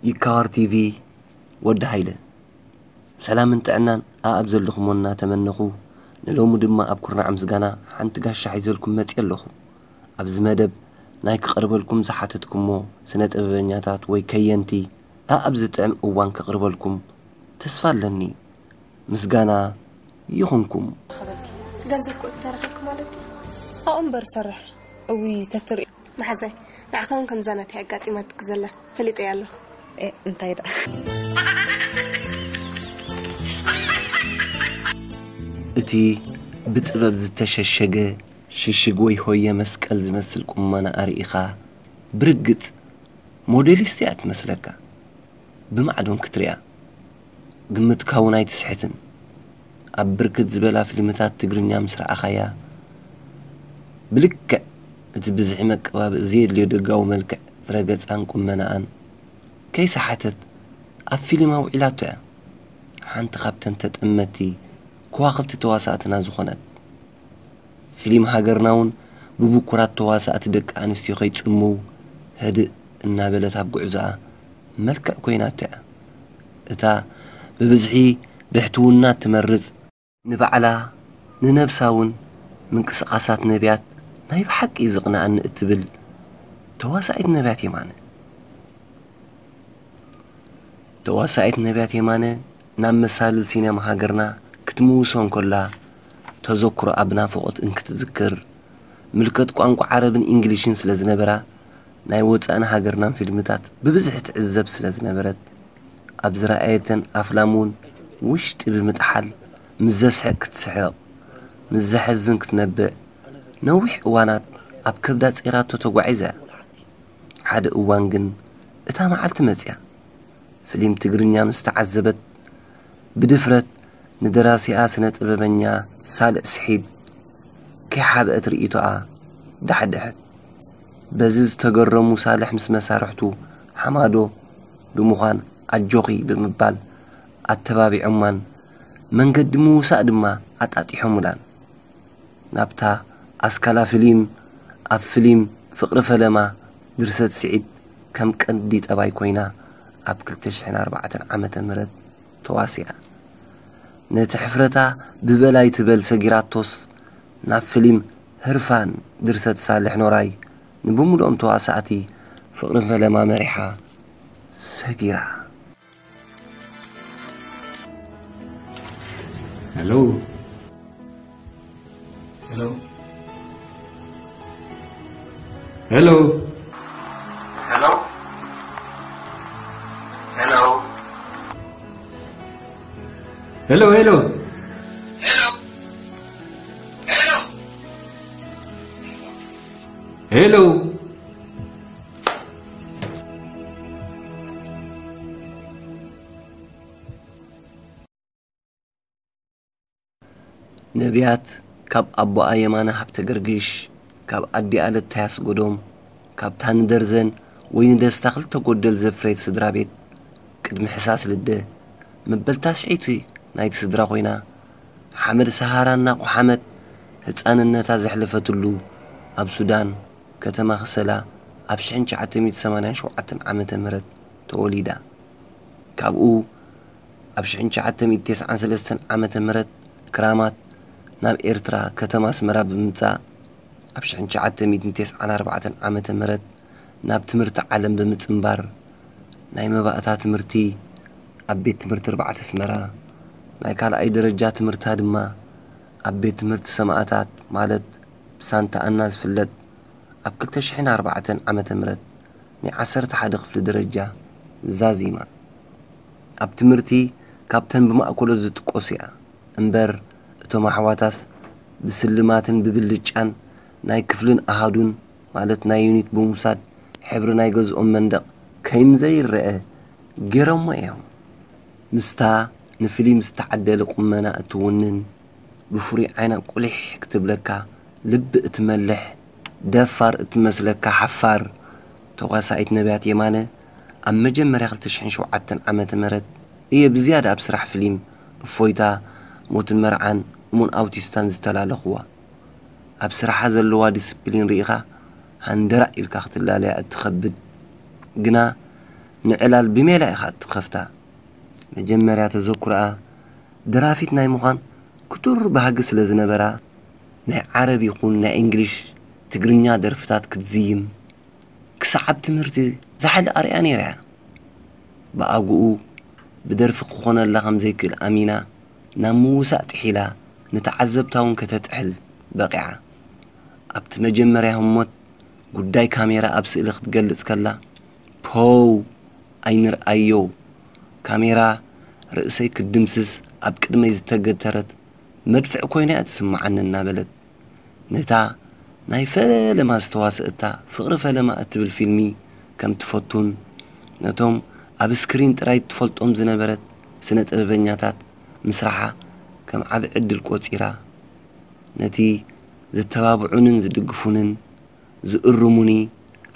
ይካዋር ቲቪ ወዲ ሃይለ። ሰላምን ጥዕናን ኣኣብ ዘለኹሞ እናተመነኹ፣ ንሎሚ ድማ ኣብ ኩርናዕ ምስጋና ሓንቲ ጋሻ ሒዘልኩም መጺአ ኣለኹ። ኣብዚ መደብ ናይ ክቐርበልኩም ዝሓተትኩሞ ስነ ጥበበኛታት ወይ ከየንቲ ኣኣብ ዝጥዕም እዋን ከቕርበልኩም ተስፋ ኣለኒ። ምስጋና ይኹንኩም። ገንዘብ ክእትተረኸብክ ማለት ድዩ? ኣብኡ እምበር ሰርሕ። እውይ ተትርኢ። መሓዛይ፣ ንዓኻ እውን ከምዛ ናተይ ኣጋጢማትክ ዘላ ፈሊጠያ ኣለኹ። እንታይ ደኣ? እቲ ብጥበብ ዝተሸሸገ ሽሽግ ወይ ሆየ መስቀል ዝመስል ቁመና ኣርኢኻ ብርግጽ ሞዴሊስት እያ ትመስለካ። ብማዕዶን ክትሪኣ ግምትካ እውን ኣይትስሕትን። ኣብ ብርክት ዝበላ ፊልምታት ትግርኛ ምስ ረኣኻያ ብልክዕ እቲ ብዝሒ መቀባብእ ዘየድልዮ ደጋዊ መልክዕ ፍረገጻን ቁመናኣን ከይሰሓተት ኣብ ፊልም ኣውዒላቶ እያ። ሓንቲ ካብተን ተጠመቲ ከዋኽብቲ ተዋሳእትና ዝኾነት ፊሊም ሃገርና እውን ብብኩራት ተዋሳእቲ ደቂ ኣንስትዮ ከይጽምው ህድእ እናበለት ኣብ ጉዕዞኣ መልክዕ ኮይናቶ እያ። እታ ብብዝሒ ብሕትውና እትመርጽ ንባዕላ ንነብሳ እውን ምንቅስቓሳት ነብያት ናይ ብሓቂ እዩ ዝቕንኣኒ እትብል ተዋሳኢት ነብያት የማነ። ተዋሳኢት ነብያት የማነ ናብ መሳልል ሲነማ ሃገርና ክትምውሶ እንከላ ተዘክሮኣ ብናፍቖት እንክትዝክር ምልከት ቋንቋ ዓረብን ኢንግሊሽን ስለ ዝነበራ ናይ ወጻእን ሃገርናን ፊልምታት ብብዝሒ ትዕዘብ ስለ ዝነበረት ኣብ ዝረኣየተን ኣፍላም እውን ውሽጢ ብምጥሓል ምስ ዘስሕቕ ክትስሕቕ ምስ ዘሐዝን ክትነብዕ ነዊሕ እዋናት ኣብ ከብዳ ጸይራቶ ተጓዒዛ እያ። ሓደ እዋን ግን እታ መዓልቲ መጺኣ። ፍሊም ትግርኛ ምስ ተዓዘበት ብድፍረት ንደራሲኣ ስነ ጥበበኛ ሳልሕ ስሒድ ከይሓብአት ርእይቶኣ ዳሕድሐት። በዚ ዝተገረሙ ሳልሕ ምስ መሳርሕቱ ሓማዶ ብምዃን ኣጆኺ ብምባል ኣተባቢዖማን መንገዲ ምውሳእ ድማ ኣጣጢሖሙላን። ናብታ ኣስካላ ፍሊም ኣብ ፍሊም ፍቕሪ ፈለማ ድርሰት ስዒድ ከም ቀንዲ ጠባይ ኮይና ኣብ ክልተ ሽሕን ኣርባዕተን ዓመተ ምህረት ተዋሲኣ። ነቲ ሕፍረታ ብበላይ ትበል ሰጊራቶስ ናብ ፍሊም ህርፋን ድርሰት ሳልሕ ኖራይ ንብሙሉኦም ተዋሳእቲ ፍቕሪ ፈለማ መሪሓ ሰጊራ። Hello. Hello. Hello. Hello. Hello. Hello, hello. Hello. Hello. Hello. ነብያት ካብ ኣቦኣ የማነ ሃብተገርግሽ፣ ካብ ኣዲኣ ለታይ ኣስጎዶም፣ ካብ ታኒ ደርዘን ወይ ንደስታ ክልተ ጎደል ዘፍረየት ስድራ ቤት፣ ቅድሚ ሕሳስ ልደ፣ መበል ታሽዐይቲ ናይቲ ስድራ ኮይና፣ ሓመድ ሰሃራ እናቆሓመት ህጻንነታ ዘሕለፈትሉ ኣብ ሱዳን፣ ከተማ ከሰላ ኣብ ሽሕን ትሽዓተ ሚእትን ሰማንያን ሸውዓተን ዓመተ ምህረት ተወሊዳ። ካብኡ ኣብ ሽሕን ትሽዓተ ሚእትን ተስዓን ሰለስተን ዓመተ ምህረት ክራማት ናብ ኤርትራ ከተማ ኣስመራ ብምምጻእ፣ ኣብ ሽሕን ትሽዓተ ሚእትን ተስዓን ኣርባዕተን ዓመተ ምህረት ናብ ትምህርቲ ዓለም ብምጽንባር፣ ናይ መባእታ ትምህርቲ ኣብ ቤት ትምህርቲ ኣርባዕተ ኣስመራ፣ ናይ ካልኣይ ደረጃ ትምህርታ ድማ ኣብ ቤት ትምህርቲ ሰማእታት ማለት ብሳንታ ኣና ዝፍለጥ ኣብ ክልተ ሽሕን ኣርባዕተን ዓመተ ምህረት ናይ ዓሰርተ ሓደ ክፍሊ ደረጃ ዛዚማ። ኣብ ትምህርቲ ካብተን ብማእከሎት ዝጥቀሱ እያ እምበር፣ እቶም ኣሕዋታስ ብስልማትን ብብልጫን ናይ ክፍልን ኣሃዱን ማለት ናይ ዩኒት ብምውሳድ ሕብሪ ናይ ገዝኦም መንደቕ ከይምዘይረአ ገይሮሞ እዮም። ምስታ ንፍሊም ዝተዓደለ ቁመና እትውንን፣ ብፍሩይ ዓይና ቁሊሕ ክትብለካ ልቢ እትመልሕ፣ ደፋር እትመስለካ ሓፋር፣ ተዋሳኢት ነብያት የማነ ኣብ መጀመርያ ክልተ ሽሕን ሸውዓተን ዓመተ ምህረት እየ ብዝያዳ ኣብ ስራሕ ፍሊም እፎይታ፣ ሞትን መርዓን፣ እሙን ኣውቲስታን ዝተላለኹዋ። ኣብ ስራሓ ዘለዋ ዲስፕሊን ርኢኻ ሃንደራዕ ኢልካ ክትላለያ እትኸብድ፣ ግና ንዕላል ብሜላ ኢኻ እትኸፍታ። መጀመርያ ተዘኩርኣ ደራፊት ናይ ምዃን ክቱር ባህጊ ስለ ዝነበራ፣ ናይ ዓረብ ይኹን ናይ እንግሊሽ፣ ትግርኛ ደርፍታት ክትዝይም ክሳዕ ኣብ ትምህርቲ ዝሓለ ኣርእያ ነይራ እያ። ብኣግኡ ብደርፊ ክኾነላ ከም ዘይክእል ኣሚና ናብ ምውሳእ ጥሒላ፣ ንተዓዘብታ እውን ከተጥሕል በቒዓ። ኣብቲ መጀመርያ ህሞት ጉዳይ ካሜራ ኣብ ስእሊ ክትገልጽ ከላ፣ ፖው ኣይንርኣዮ፣ ካሜራ ርእሰይ ክትድምስስ ኣብ ቅድመይ ዝተገተረት መድፍዕ ኮይና እያ ትስምዓኒ እናበለት፣ ነታ ናይ ፈለማ ዝተዋስእታ ፍቕሪ ፈለማ እትብል ፊልሚ ከም ትፈቱን ነቶም ኣብ ስክሪን ጥራይ ትፈልጦም ዝነበረት ስነ ጥበበኛታት ምስራሓ ከም ዓቢ ዕድል ቆጺራ፣ ነቲ ዘተባብዑንን ዝድግፉንን ዝእርሙኒ፣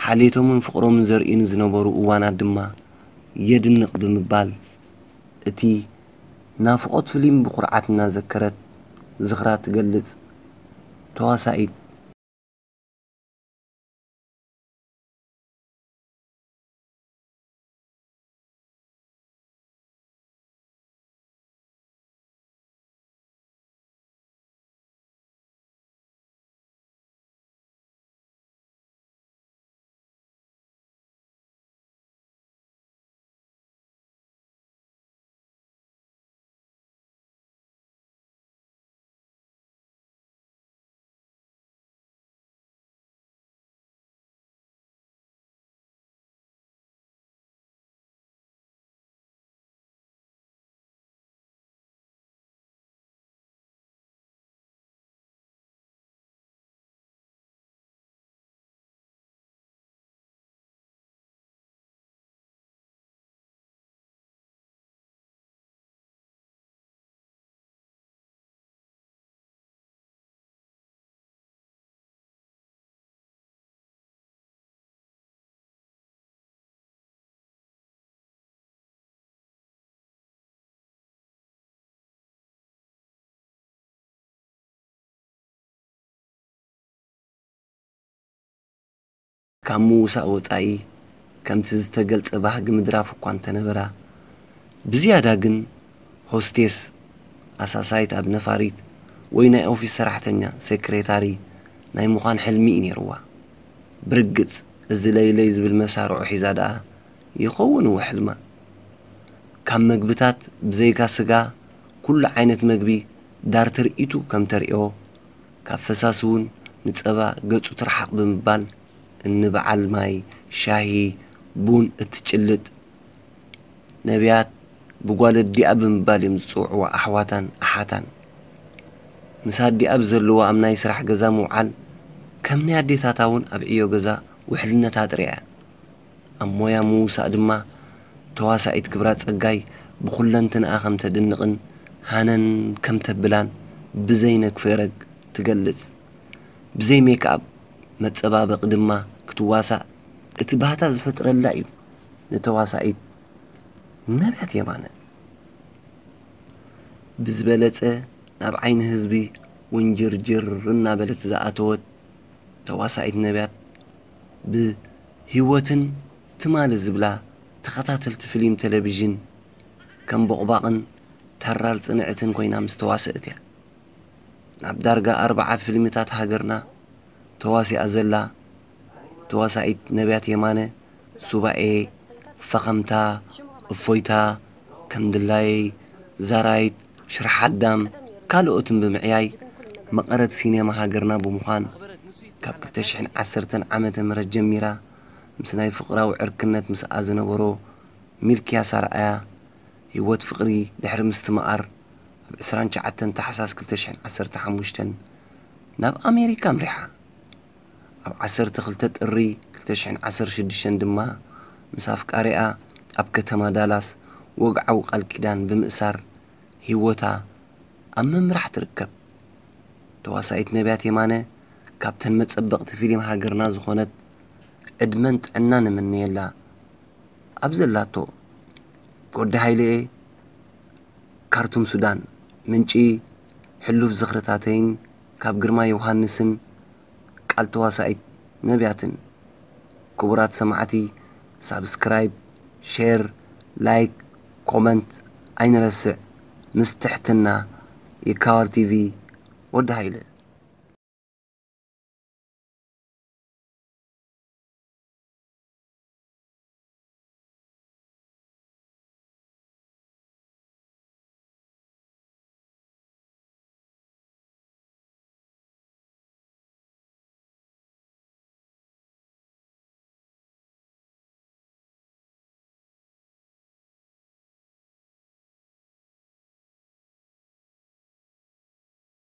ሓልዮቶምን ፍቕሮምን ዘርእዩኒ ዝነበሩ እዋናት ድማ የድንቕ ብምባል፣ እቲ ናፍቖት ፍሊም ብኹርዓት እናዘከረት ዝኽራ ትገልጽ ተዋሳኢት። ካብ ምውሳእ ወጻኢ፣ ከምቲ ዝተገልጸ ባህጊ ምድራፍ እኳ እንተነበራ፣ ብዝያዳ ግን ሆስቴስ፣ ኣሳሳይት ኣብ ነፋሪት፣ ወይ ናይ ኦፊስ ሰራሕተኛ፣ ሴክሬታሪ፣ ናይ ምዃን ሕልሚ እዩ ነይርዋ። ብርግጽ፣ እዚ ለይለይ ዝብል መሳርዖ ሒዛ ደኣ ይኸውን እወ ሕልማ። ካብ መግብታት ብዘይካ ስጋ፣ ኩሉ ዓይነት መግቢ ዳር ትርኢቱ ከም ተርእዮ፣ ካብ ፈሳሲ እውን ንጸባ ገጹ ትርሓቕ ብምባል፣ እንበዓል ማይ፣ ሻሂ፣ ቡን እትጭልጥ ነብያት ብጓል ኣዲኣ ብምባል እዮም ዝጽውዕዋ ኣሕዋታን ኣሓታን። ምስ ኣዲኣ ብዘለዋ ኣብ ናይ ስራሕ ገዛ ምውዓል ከም ናይ ኣዴታታ እውን ኣብ ዕዮ ገዛ ውሕልነታ ጥርያ እያ። ኣብ ሞያ ምውሳእ ድማ ተዋሳኢት ክብራ ጸጋይ ብኹለንትንኣ ከም ተድንቕን ሃነን ከም ተብላን ብዘይ ነግፈረግ ትገልጽ። ብዘይ ሜክኣፕ መጸባበቒ ድማ ክትዋሳእ እቲ ባህታ ዝፈጥረላ እዩ ንተዋሳኢት ነብያት የማነ። ብዝበለጸ ናብ ዓይኒ ህዝቢ ውንጅርጅር እናበለት ዝኣተወት ተዋሳኢት ነብያት፣ ብህይወትን ትማሊ ዝብላ ተኸታተልቲ ፍሊም ቴሌቪዥን ከም ቦቕባቕን ተራር ጽንዕትን ኮይና ምስ ተዋሰእት እያ። ናብ ዳርጋ ኣርብዓ ፊልምታት ሃገርና ተዋሲኣ ዘላ ተዋሳኢት ነብያት የማነ፣ ሱባኤ፣ ፈኸምታ፣ እፎይታ፣ ከም ድላየይ፣ ዛራይት፣ ሽርሒ ኣዳም፣ ካልኦትን ብምዕያይ መቐረት ሲኔማ ሃገርና ብምዃን፣ ካብ ክልተ ሽሕን ዓሰርተን ዓመተ ምህረት ጀሚራ ምስ ናይ ፍቕራዊ ዕርክነት ምስኣ ዝነበሮ ሚልክያስ ኣርኣያ፣ ህይወት ፍቕሪ ድሕሪ ምስትምቓር፣ ኣብ ዕስራን ትሽዓተን ታሕሳስ ክልተ ሽሕን ዓሰርተ ሓሙሽተን ናብ ኣሜሪካ ኣምሪሓ። ኣብ ዓሰርተ ክልተ ጥሪ ክልተ ሽሕን ዓሰርተ ሽዱሽተን ድማ ምስ ኣፍቃሪኣ ኣብ ከተማ ዳላስ ወግዓዊ ቃል ኪዳን ብምእሳር፣ ህይወታ ኣብ ምምራሕ ትርከብ። ተዋሳኢት ነብያት የማነ ካብተን መጸበቕቲ ፊልም ሃገርና ዝኾነት ዕድመን ጥዕናን እምነየላ። ኣብ ዘላቶ። ወዲ ሃይለየ፣ ካርቱም ሱዳን። ምንጪ ሕሉፍ ዝኽርታተይን ካብ ግርማ ዮሃንስን ቃል ተዋሳኢት ነብያትን። ክቡራት ሰማዕቲ፣ ሳብስክራይብ፣ ሼር፣ ላይክ፣ ኮመንት ኣይንረስዕ። ምስ ትሕትና። ይካዋር ቲቪ፣ ወዲ ሃይለ።